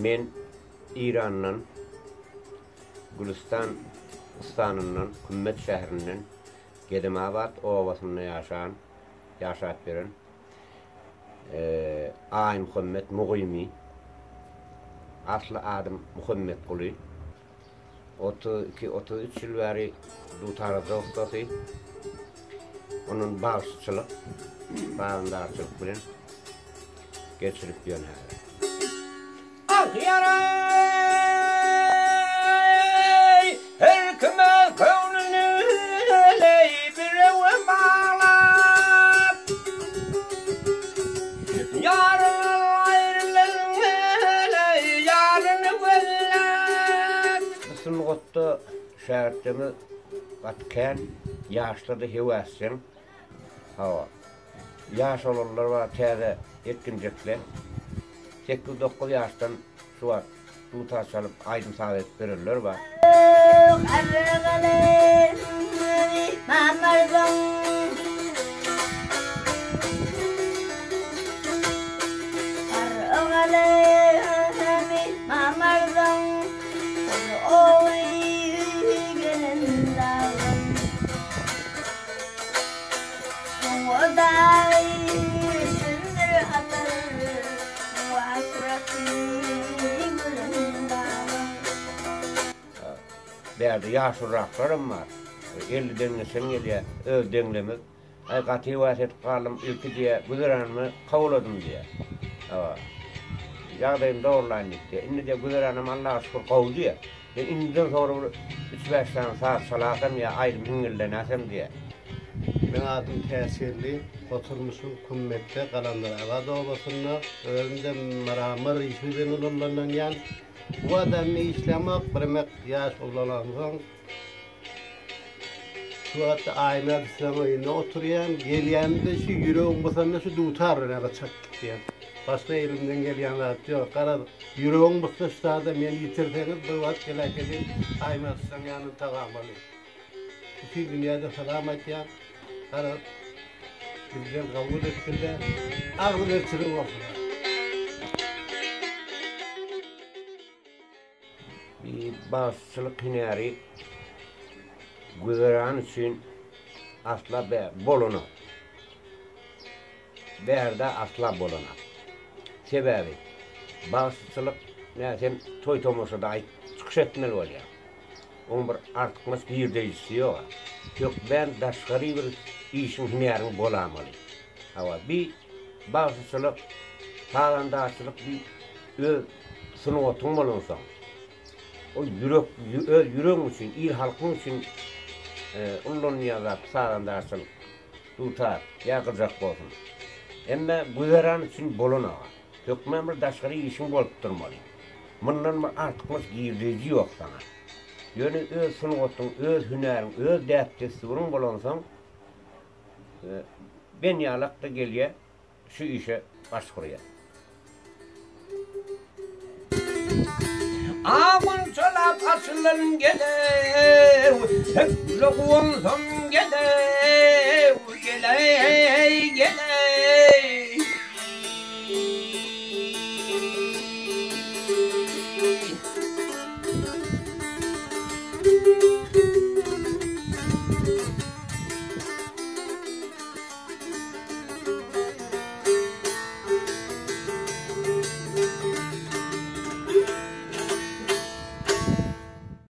Men Irandan, Gülüstan ustanyndan, Kümmet şäherinden, Gedemabat obasynda ýaşan, ýaşap ýören Aýmuhammet Mugymy, asly adym Muhammetguly. 32, 33 ýyl bäri dutarajy ussasy. Ondan bagşyçylyk, sazandarçylyk bilen geçirip ýörün häzir. Ah ýaraý, her kime köňlüni birewe baglap, Ýaryndan aýrylan ýaryny gözläp. Bu sungatda şägirtlerimiz gaty kän, ýaşlar-da höwesjeň. Hawa. Ýaş oglanlar bar, täze ýetginjekler. Sekiz-dokuz ýaşdan şu wagt dutar çalyp, aýdym-saz edip ýörenler bar. Bärde ýaşuluraklarym bar. Elliden geçen gelýär, öz deňlemiz. Aý, gaty höwes edip galdym, ilki diýýär, güzeranymy kowladym diýýär. Hawa. Ýagdaýymy dogurlaýyn diýip diýýär. Indi diýýär, güzeranym Allaha şükür gowy diýýär. Men indiden soňra bir üç-bäş sany saz çalasam ýa aýdym hiňňildenäsem diýýär. Meň adym Täsirli, oturmuşym Kümmetde, Galandarabat obasynda. Özüm-de mramor işi bilen ulullananýan. Bu adam işlämok, biremek ýaş oglanamsoň. Şu wagtda Aýmyrat ussanyň öýünde oturýan. Gelýänimde şu ýüregim gysanda şu dutar bilen aga çykyp gitýän. Başga elimden gelýän zat ýok. Garaz, ýüregiň gyssa şu zada meni ýitirseňiz bir wagt geläýsediň Aýmyrat ussaň ýanynda tagamaly. Bütin dünýäde salam aýtýan. Garaz, bizden kabul etsinler. Agzybirçilik bolsun. Bir bagşyçylyk hünäri güzeran üçin asla bolanok. Bärde asla bolanok. Sebäbi bagşyçylyk nä sen toý-tomaşada aýt çykyş etmeli bolýaň. Oň bir artykmaç girdeýjisi ýog-a. Hökmän daşgary bir işiň hünäriň bolamaly. Hawa bi bagşyçylyk, sazandarçylyk bi öz sungatyň bolansoň, ol ýürek, öz ýüregiň üçin, il-halkyň üçin ullanylýan zat sazandarçylyk, dutar ýa gyjak bolsun. Emme güzeran üçin bolan-a. Hökman bir daşgary işiň bolup durmaly. Mundan bir artykmaç girdeji ýok saňa. Ýöne öz sungatyň, öz hünäriň, öz däp-dessuryň bolansoň, ben ýalak-da gelýär. Şu işe baş gurýar. A gunçalap açylan gelew, Hekle guwansam gelew.